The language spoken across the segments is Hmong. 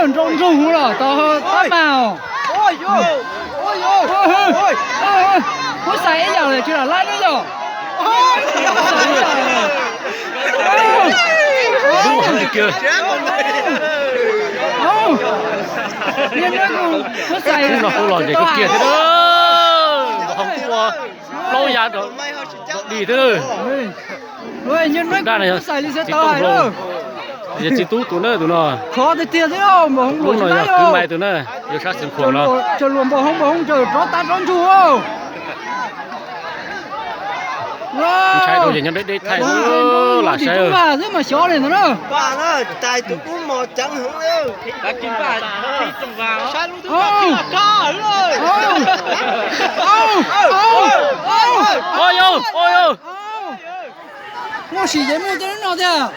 Nroo nroog los tau tab mas. Huab xais ib yam li tsis lam laib na yom. Huab xais no kuj los ces kawg kiag thiab. Npam hoov kuj ua plaub ya rau dig thiab. Daj no yog txiv tub hlob, yog txiv tub tus na tus no. Khov tiag tiag thiab, npam hoov lub no yog kwv mais tus na, yuav sab xeem khuam no. Tsaws luas npam hoov, npam hoov tsaws rov tag rov ntsug. Ntshai rau yog nyob deb deb thaij lam saib. Xwb mas xyov li ntawd na. Tais tus kub mos ceev heev. Ua yau, ua yau. Muaj sim yeej muaj tej lub no tiag.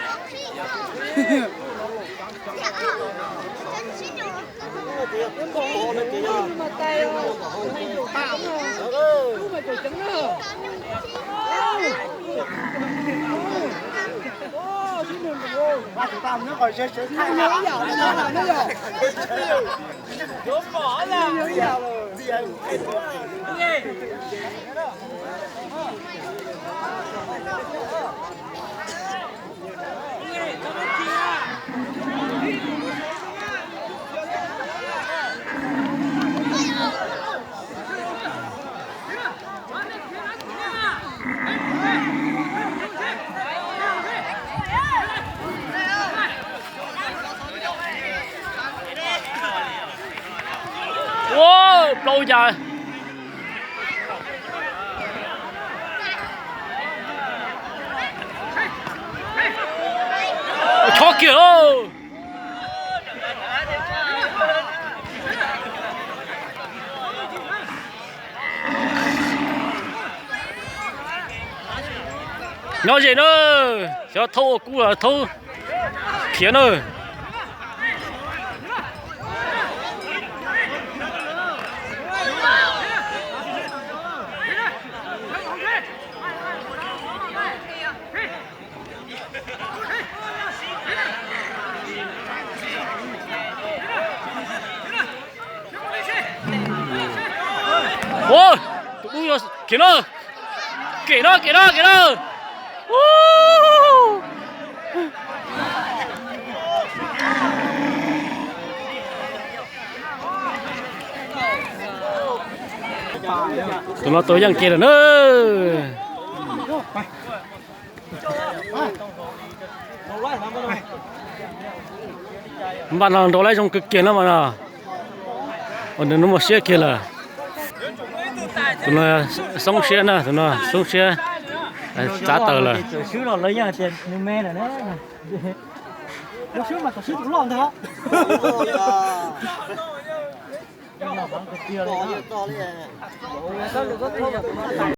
Ua plaub ya. Chob kiag lauj. Nyob ze na, xyov thaub ua kub los thaub khiav na. Tus dub yog kiag no, kem no, kem no, kem no. Tus no tau yeej kiag lawm na. Npaj no nrau laib zoo kawg kiag no mas no. Ua nws hnub muaj siab kiag lawm. Tus no xoob siab na, tus no xoob siab txav taws lawm.